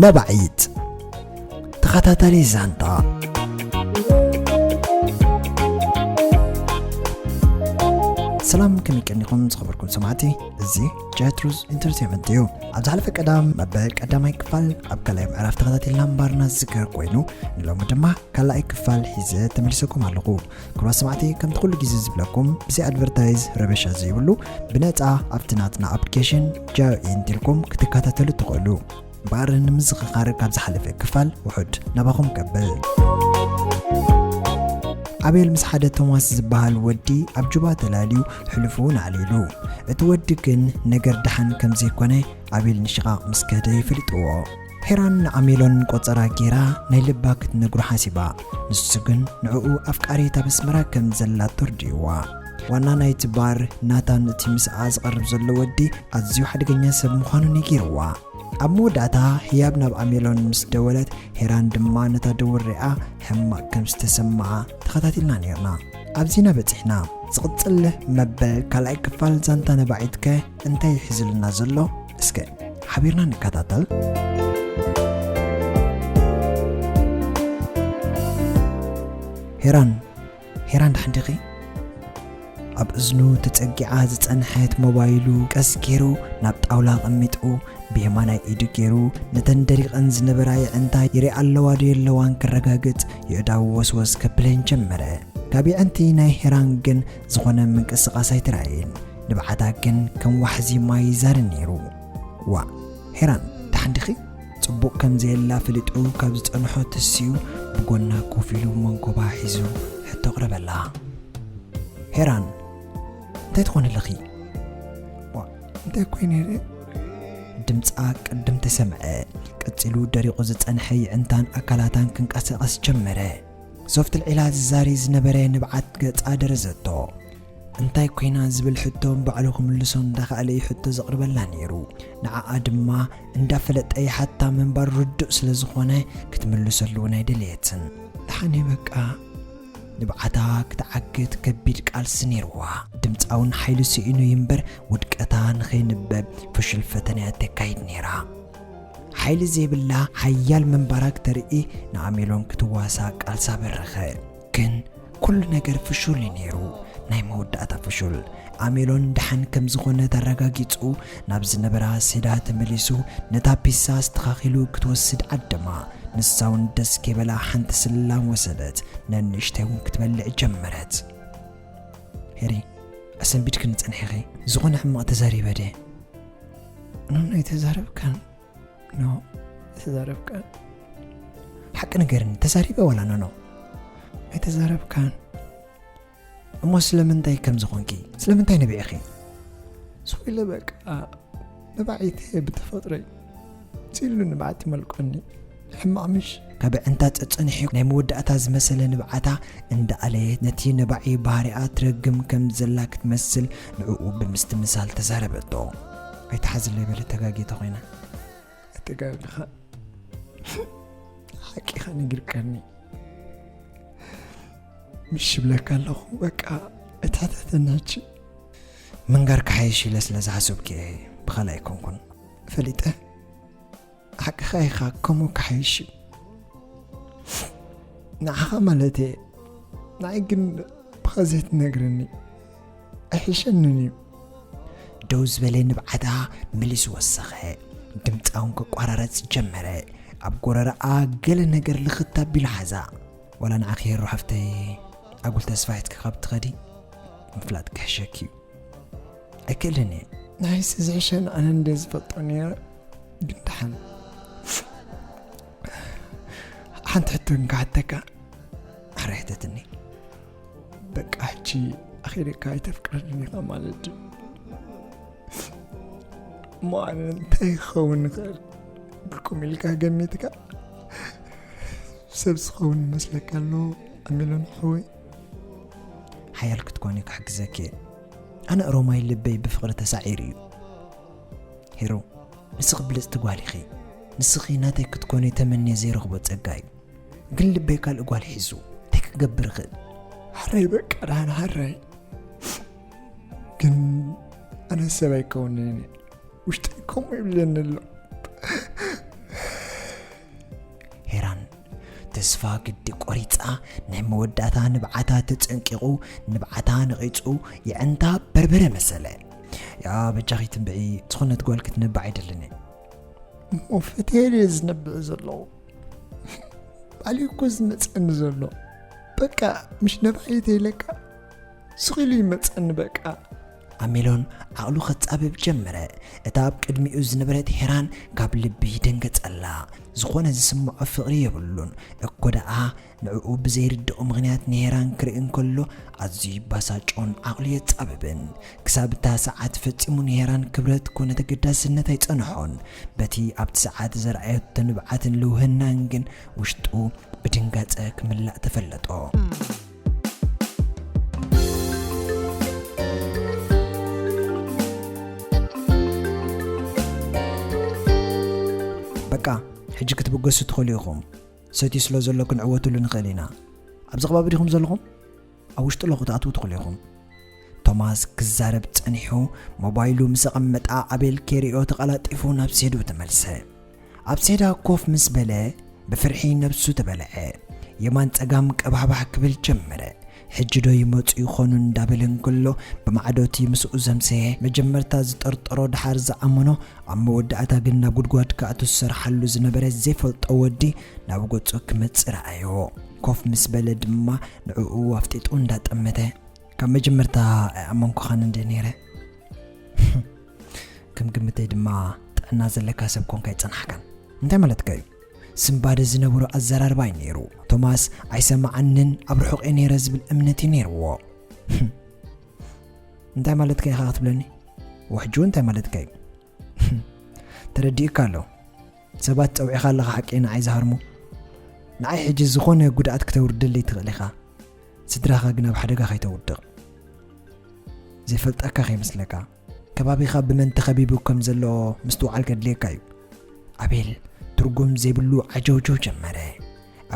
ነባዒት ተኸታታሊ ዛንታ። ሰላም፣ ከመይ ቀኒኹም ዝኸበርኩም ሰማዕቲ? እዚ ጃትሩዝ ኢንተርቴንመንት እዩ። ኣብ ዝሓለፈ ቀዳም መበል ቀዳማይ ክፋል ኣብ ካልኣይ ምዕራፍ ተኸታቲልና ምንባርና ዝዝከር ኮይኑ፣ ንሎሚ ድማ ካልኣይ ክፋል ሒዘ ተመሊሰኩም ኣለኹ። ክቡራት ሰማዕቲ፣ ከምቲ ኩሉ ግዜ ዝብለኩም፣ ብዘይ ኣድቨርታይዝ ረበሻ ዘይብሉ ብነጻ ኣብቲ ናትና ኣፕሊኬሽን ጃዮ ኢንት ኢልኩም ክትከታተሉ ትኽእሉ። እምበኣር ንምዝኽኻር ካብ ዝሓለፈ ክፋል ውሑድ ናባኹም ከብል። ኣቤል ምስ ሓደ ቶማስ ዝበሃል ወዲ ኣብ ጁባ ተላልዩ ሕሉፉ እውን ኣዕሊሉ። እቲ ወዲ ግን ነገር ደሓን ከም ዘይኮነ ኣቤል ንሽቓቕ ምስ ከደ ይፈልጥዎ። ሄራን ንኣሜሎን ቆጸራ ጌራ ናይ ልባ ክትነግሮ ሓሲባ። ንሱ ግን ንዕኡ ኣፍቃሪት ኣብ ኣስመራ ከም ዘላ ተርዲእዋ። ዋና ናይቲ ባር ናታን እቲ ምስኣ ዝቐርብ ዘሎ ወዲ ኣዝዩ ሓደገኛ ሰብ ምዃኑ ነጊርዋ። ኣብ መወዳእታ ህያብ ናብ ኣሜሎን ምስ ደወለት፣ ሄራን ድማ ነታ ደወል ሪኣ ሕማቕ ከም ዝተሰምዓ ተኸታቲልና ነይርና። ኣብዚና በጺሕና። ዝቕጽል መበል ካልኣይ ክፋል ዛንታ ነባዒትከ እንታይ ይሕዝልና ዘሎ? እስከ ሓቢርና ንከታተል። ሄራን፣ ሄራን ደሓን ዲኺ? ኣብ እዝኑ ተጸጊዓ ዝጸንሐት ሞባይሉ ቀስ ገይሩ ናብ ጣውላ ኣቐሚጡ፣ ብየማናይ ኢዱ ገይሩ ነተን ደሪቐን ዝነበራ የዕንታ ይሪኣ ኣለዋ ዶ የለዋን ክረጋግጽ የእዳዉ ወስወስ ከብለን ጀመረ። ካብ የዕንቲ ናይ ሄራን ግን ዝኾነ ምንቅስቓስ ኣይተራእየን። ንብዓታ ግን ከም ዋሕዚ ማይ ይዛሪ ነይሩ። ዋእ፣ ሄራን ደሓን ዲኺ? ጽቡቕ ከም ዘየላ ፈሊጡ ካብ ዝጸንሖ ተሲኡ ብጎና ኮፍ ኢሉ መንኮባ ሒዙ ሕቶ ኣቕረበላ። ሄራን፣ እንታይ ትኾኒ ኣለኺ? ዋእ፣ እንታይ ኮይነ ኢለ? ድምጻ ቅድም ተሰምዐ። ቀጺሉ ደሪቑ ዝጸንሐ የዕንታን ኣካላታን ክንቀሳቐስ ጀመረ። ሶፍት ኣልዒላ ዝዛሪ ዝነበረ ንብዓት ገጻ ደረዘቶ። እንታይ ኮይና ዝብል ሕቶ ባዕሉ ክምልሶ እንዳኸኣለ እዩ ሕቶ ዘቕርበላ ነይሩ። ንዓኣ ድማ እንዳፈለጠ ይሓታ ምንባር ርዱእ ስለ ዝኾነ ክትምልሰሉ እውን ኣይደለየትን። ደሓን እየ በቃ። ንብዓታ ክትዓግት ከቢድ ቃልሲ ነይርዋ። ድምጻ እውን ሓይሉ ስኢኑ እዩ እምበር ውድቀታ ንኸይንበብ ፍሹል ፈተነያ ተካይድ ነይራ። ሓይሊ ዘይብላ ሓያል ምንባራ ክተርኢ ንኣሜሎን ክትዋሳእ ቃልሳ በረኸ። ግን ኩሉ ነገር ፍሹል እዩ ነይሩ። ናይ መወዳእታ ፍሹል። ኣሜሎን ደሓን ከም ዝኾነት ኣረጋጊጹ ናብ ዝነበራ ሴዳ ተመሊሱ ነታ ፒሳ ኣስተኻኺሉ ክትወስድ ዓደማ። ንሳ እውን ደስ ከይበላ ሓንቲ ስላም ወሰደት። ነንእሽተይ እውን ክትበልዕ ጀመረት። ሄሪ፣ ኣሰንቢድክኒ ጸኒሕኺ። ዝኾነ ሕማቕ ተዛሪበ ድየ? ኖኖ ኣይተዛረብካን። ኖ፣ ኣይተዛረብካን። ሓቂ ንገርኒ፣ ተዛሪበ ዋላ ኖኖ? ኣይተዛረብካን። እሞ ስለምንታይ ከም ዝኾንኪ፣ ስለምንታይ ነቢዕኺ? ስቕ ኢለ በቃ፣ ነባዒት እየ ብተፈጥሮይ። ስኢሉ ንብዓት ይመልቆኒ። ሕማቕ ምሽ? ካብ ኣዒንታ ጸጸኒሑ ናይ መወዳእታ ዝመሰለ ንብዓታ እንዳኣለየት ነቲ ነባዒ ባህሪኣ ትረግም ከም ዘላ ክትመስል ንዕኡ ብምስትምሳል ተዛረበቶ። ኣይትሓዝለይ በለ ተጋጊ ተኾይነ። ተጋጊኻ። ሓቂኻ ነጊርካኒ። ምሽ ይብለካ ኣለኹ፣ በቃ፣ ኣይትሕተተኒ ሕጂ። ምንጋር ክሓይሽ ኢለ ስለ ዝሓሰብኩ እየ፣ ብኻልእ ኣይኮንኩን። ፈሊጠ። ሓቅኻ ኢኻ፣ ከምኡ ክሓይሽ እዩ። ንዓኻ ማለት እየ። ንዓይ ግን ብኻ ዘይትነግረኒ ኣይሕሸንን እዩ። ደው ዝበለ ንብዓታ መሊሱ ወሰኸ። ድምጻ እውን ከቋራረጽ ጀመረ። ኣብ ጎረረኣ ገለ ነገር ልኽት ኣቢሉ ሓዛ። ዋላ ንዓኺ ሄሩ ሓፍተይ፣ ኣጉል ተስፋ ሒዝኪ ካብ ትኸዲ ምፍላጥ ክሕሸኪ እዩ። ኣይክእልን እየ። ንዓይሲ ዝሕሸኒ ኣነ እንደ ዝፈልጦ ነይረ። ግን ደሓን። ሓንቲ ሕቶ ግን ክሓተካ። ሕራይ ሕተትኒ። በቃ ሕጂ ኣኺለካ ኣይተፍቅረንን ኢኻ ማለት ድዩ? እሞ ኣነ እንታይ ክኸውን ይኽእል? ግቁም ኢልካ ገሚትካ? ሰብ ዝኸውን ይመስለካ ኣሎ? ኣሚሎን ሓወይ። ሓያል ክትኮኒ ክሕግዘኪ እየ። ኣነ ሮማይ ልበይ ብፍቕሪ ተሳዒሩ እዩ። ሄሮ፣ ንስኺ ብልጽቲ ጓል ኢኺ። ንስኺ ናተይ ክትኮኒ ተመንየ ዘይረኽቦ ጸጋ እዩ። ግን ልበይ ካልእ ጓል ሒዙ። እንታይ ክገብር እኽእል? ሓራይ በቃ፣ ደሓን ሓራይ። ግን ኣነ ሰብ ኣይከውንን እየ። ውሽጠይ ከምኡ ይብለኒ ኣሎ። ሄራን ተስፋ ግዲ ቆሪጻ፣ ናይ መወዳእታ ንብዓታ ተጸንቂቑ፣ ንብዓታ ነቒጹ፣ የዕንታ በርበረ መሰለ። ያ በጃኺ ትንብዒ፣ ዝኾነት ጓል ክትነብዕ ኣይደልን እየ። እሞ ፈትየ ድየ ዝነብዕ ዘለኹ? ባዕሉ እኮ ዝመጸኒ ዘሎ። በቃ፣ ምሽ ነብዓይ ተይለካ፣ ስቕ ኢሉ ይመጸኒ በቃ። ኣሜሎን ዓቕሉ ከጻብብ ጀመረ። እታ ኣብ ቅድሚኡ ዝነበረት ሄራን ካብ ልቢ ደንገጸላ። ዝኾነ ዝስምዖ ፍቕሪ የብሉን። እኮ ደኣ ንዕኡ ብዘይርድኦ ምኽንያት ንሄራን ክርኢ እንከሎ ኣዝዩ ይባሳጮን ዓቕሉ የጻብብን። ክሳብ እታ ሰዓት ፈጺሙ ንሄራን ክብረት ኮነ ተገዳስነት ኣይጸንሖን። በቲ ኣብቲ ሰዓት ዘርኣየቶ ንብዓትን ልውህናን ግን ውሽጡ ብድንጋጸ ክምላእ ተፈለጦ። በቃ፣ ሕጂ ክትብገሱ ትኽእሉ ኢኹም። ሰትዩ ስለ ዘሎ ክንዕወትሉ ንኽእል ኢና። ኣብዚ ከባቢ ዲኹም ዘለኹም? ኣብ ውሽጢ ኣለኹ፣ ክትኣትዉ ትኽእሉ ኢኹም። ቶማስ ክዛረብ ጸኒሑ፣ ሞባይሉ ምስ ኣቐመጣ ኣቤል ኬሪኦ ተቐላጢፉ ናብ ሴዱ ተመልሰ። ኣብ ሴዳ ኮፍ ምስ በለ፣ ብፍርሒ ነብሱ ተበልዐ። የማን ጸጋም ቀባሕባሕ ክብል ጀመረ። ሕጂ ዶ ይመጹ ይኾኑ እንዳበለ እንከሎ፣ ብማዕዶቲ ምስኡ ዘምሰየ፣ መጀመርታ ዝጠርጠሮ ድሓር ዝኣመኖ፣ ኣብ መወዳእታ ግን ናብ ጉድጓድ ክኣቱ ዝሰርሓሉ ዝነበረ ዘይፈልጦ ወዲ ናብ ገጹ ክመጽእ ረኣዮ። ኮፍ ምስ በለ ድማ ንዕኡ ኣፍጢጡ እንዳጠመተ፣ ካብ መጀመርታ ኣይኣመንኩኻን እንደ ነይረ። ከም ግምተይ ድማ ጥዕና ዘለካ ሰብ ኮንካ ኣይጸናሕካን። እንታይ ማለትካ እዩ? ስንባደ ዝነበሮ ኣዘራርባ እዩ ነይሩ። ቶማስ ኣይሰማዓንን፣ ኣብ ርሑቕ እየ ነይረ ዝብል እምነት እዩ ነይርዎ። እንታይ ማለትካ ኢኻ ክትብለኒ? ወሕጂ እንታይ ማለትካ እዩ? ተረዲእካ ኣሎ። ሰባት ጸውዒኻ ኣለኻ ሓቂ ንዓይ ዝሃርሙ። ንዓይ ሕጂ ዝኾነ ጉድኣት ክተውርደለይ ትኽእል ኢኻ። ስድራኻ ግን ኣብ ሓደጋ ከይተውድቕ። ዘይፈልጠካ ከይመስለካ። ከባቢኻ ብመን ተኸቢቡ ከም ዘሎ ምስትውዓል ከድልየካ እዩ። ኣቤል ትርጉም ዘይብሉ ዓጀውጀው ጀመረ።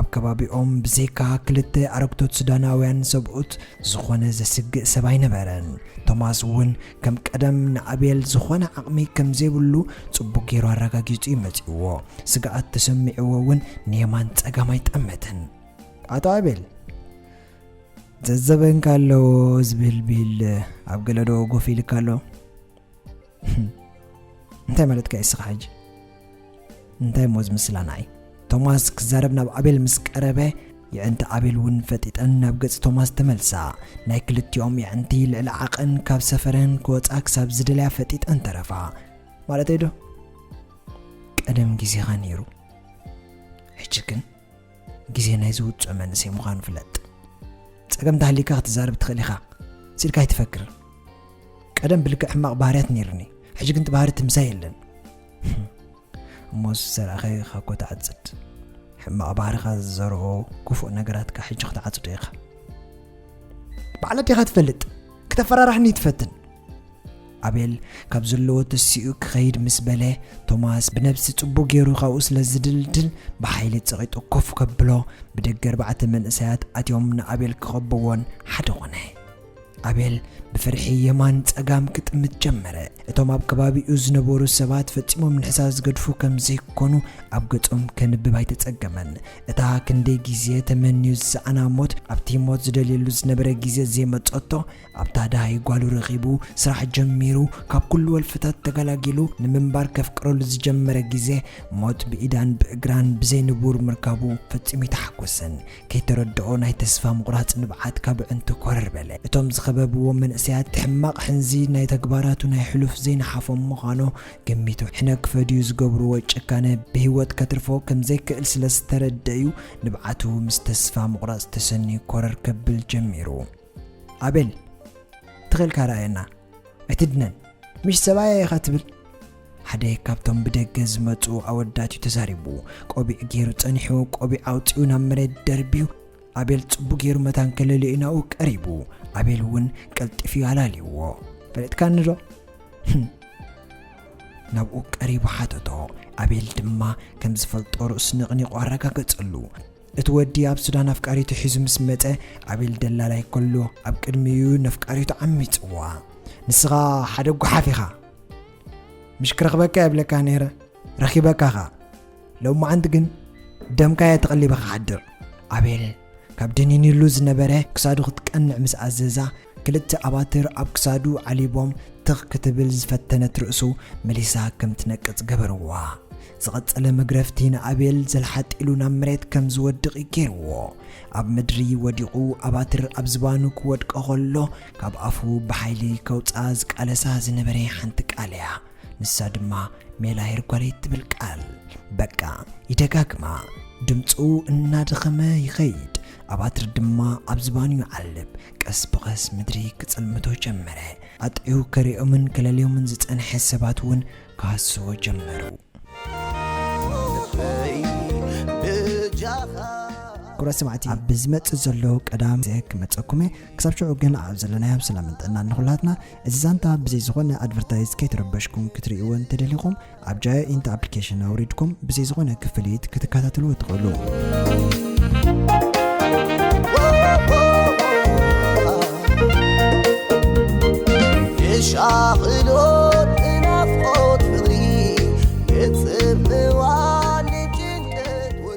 ኣብ ከባቢኦም ብዘይካ ክልተ ኣረግቶት ሱዳናውያን ሰብኡት ዝኾነ ዘስግእ ሰብ ኣይነበረን። ቶማስ እውን ከም ቀደም ንኣቤል ዝኾነ ዓቕሚ ከም ዘይብሉ ጽቡቕ ገይሩ ኣረጋጊጹ እዩ መጺእዎ። ስግኣት ተሰሚዕዎ እውን ንየማን ጸጋም ኣይጠመተን። ኣቶ ኣቤል፣ ዘዘበንካ ኣለዎ ዝብል ቢል ኣብ ገለ ዶ ጎፍ ኢልካ ኣሎ? እንታይ ማለትካ እዩ እስኻ ሕጂ? እንታይ እሞ ዝምስላ ንዓይ? ቶማስ ክዛረብ ናብ ኣቤል ምስ ቀረበ፣ የዕንቲ ኣቤል እውን ፈጢጠን ናብ ገጽ ቶማስ ተመልሳ። ናይ ክልቲኦም የዕንቲ ልዕሊ ዓቐን ካብ ሰፈረን ክወጻ ክሳብ ዝደልያ ፈጢጠን ተረፋ። ማለተይ ዶ? ቀደም ግዜኻ ነይሩ። ሕጂ ግን ግዜ ናይ ዝውጽኦ መንእሰይ ምዃኑ ፍለጥ። ጸገም እንተሃሊካ ክትዛረብ ትኽእል ኢኻ። ስኢልካ ኣይትፈክር። ቀደም ብልክዕ ሕማቕ ባህርያት ነይርኒ። ሕጂ ግን እቲ ባህሪ ትምሳይ የለን። እሞ ዝዘራእኻዮ ኢኻ እኮ ትዓጽድ። ሕማቕ ባህርኻ ዝዘርኦ ክፉእ ነገራትካ ሕጂ ክትዓጽዶ ኢኻ። ባዕላ ዲኻ ትፈልጥ? ክተፈራርሓኒ ትፈትን። ኣቤል ካብ ዘለዎ ተሲኡ ክኸይድ ምስ በለ፣ ቶማስ ብነብሲ ጽቡቕ ገይሩ ካብኡ ስለ ዝድልድል፣ ብሓይሊ ጸቒጡ ኮፍ ከብሎ፣ ብደገ ኣርባዕተ መንእሰያት ኣትዮም ንኣቤል ክኸብዎን ሓደ ኾነ። ኣቤል ብፍርሒ የማን ጸጋም ክጥምት ጀመረ። እቶም ኣብ ከባቢኡ ዝነበሩ ሰባት ፈጺሞም ንሕሳር ዝገድፉ ከም ዘይኮኑ ኣብ ገጾም ከንብብ ኣይተጸገመን። እታ ክንደይ ግዜ ተመንዩ ዝሰኣና ሞት፣ ኣብቲ ሞት ዝደልየሉ ዝነበረ ግዜ ዘይመጸቶ፣ ኣብታ ደሃይ ጓሉ ረኺቡ፣ ስራሕ ጀሚሩ፣ ካብ ኩሉ ወልፍታት ተገላጊሉ፣ ንምንባር ከፍቅረሉ ዝጀመረ ግዜ፣ ሞት ብኢዳን ብእግራን ብዘይ ንቡር ምርካቡ ፈጺሙ ኣይተሓጎሰን። ከይተረድኦ ናይ ተስፋ ምቑራጽ ንብዓት ካብ ኣዕንቱ ኮረር በለ። እቶም ዝኸበብዎ መንእሰያት እቲ ሕማቕ ሕንዚ ናይ ተግባራቱ ናይ ሕሉፍ ዘይነሓፎም ምዃኑ ገሚቱ፣ ሕነ ክፈድዩ ዝገብርዎ ጭካነ ብህይወት ከትርፎ ከም ዘይክእል ስለ ዝተረደእዩ፣ ንብዓቱ ምስ ተስፋ ምቑራጽ ተሰንዩ ኮረር ከብል ጀሚሩ። ኣቤል፣ ትኽእልካ ረኣየና፣ ኣይትድነን፣ ምሽ ሰብኣያ ኢኻ ትብል? ሓደ ካብቶም ብደገ ዝመጹ ኣወዳት እዩ ተዛሪቡ። ቆቢዕ ገይሩ ጸኒሑ፣ ቆቢዕ ኣውጺኡ ናብ መሬት ደርብዩ፣ ኣቤል ጽቡቕ ገይሩ መታን ከለልዮ ናብኡ ቀሪቡ። ኣቤል እውን ቀልጢፉ ኣላልይዎ። ፈለጥካኒ ዶ? ህም። ናብኡ ቀሪቡ ሓተቶ። ኣቤል ድማ ከም ዝፈልጦ ርእሱ ነቕኒቑ ኣረጋገጸሉ። እቲ ወዲ ኣብ ሱዳን ኣፍቃሪቱ ሒዙ ምስ መጸ፣ ኣቤል ደላላይ ከሎ ኣብ ቅድሚኡ ነፍቃሪቱ ዓሚጽዋ። "ንስኻ ሓደ ጓሓፍ ኢኻ። ምሽ ክረኽበካ የብለካ ነይረ፣ ረኺበካ ኸኣ። ሎማዓንቲ ግን ደምካ እየ ተቐሊበ ክሓድር።" ኣቤል ካብ ደኒኒሉ ዝነበረ ክሳዱ ክትቀንዕ ምስ ኣዘዛ፣ ክልተ ኣባትር ኣብ ክሳዱ ዓሊቦም ትኽ ክትብል ዝፈተነት ርእሱ መሊሳ ከም ትነቅጽ ገበርዋ። ዝቐጸለ መግረፍቲ ንኣቤል ዘልሓጢሉ ናብ መሬት ከም ዝወድቕ ገይርዎ። ኣብ ምድሪ ወዲቑ ኣባትር ኣብ ዝባኑ ክወድቆ ከሎ፣ ካብ ኣፉ ብሓይሊ ከውጽኣ ዝቃለሳ ዝነበረ ሓንቲ ቃል እያ። ንሳ ድማ "ሜላ ሄርጓለይ" ትብል ቃል። በቃ ይደጋግማ። ድምፁ እናደኸመ ይኸይድ። ኣባትር ድማ ኣብ ዝባኑ ይዓልብ። ቀስ ብቐስ ምድሪ ክጽልምቶ ጀመረ። ኣጥዕዩ ከሪኦምን ከለልዮምን ዝጸንሐ ሰባት እውን ክሃስዎ ጀመሩ። ክቡራት ሰማዕቲ፣ ኣብ ዝመጽእ ዘሎ ቀዳም ክመጸኩም እየ። ክሳብ ሽዑ ግን ኣብ ዘለናዮ ኣብ ሰላምን ጥዕናን ንኹላትና። እዚ ዛንታ ብዘይ ዝኾነ ኣድቨርታይዝ ከይተረበሽኩም ክትርእይዎ እንተደሊኹም፣ ኣብ ጃዮ ኢንት ኣፕሊኬሽን ኣውሪድኩም ብዘይ ዝኾነ ክፍሊት ክትከታተልዎ ትኽእሉ። የሻቕሎ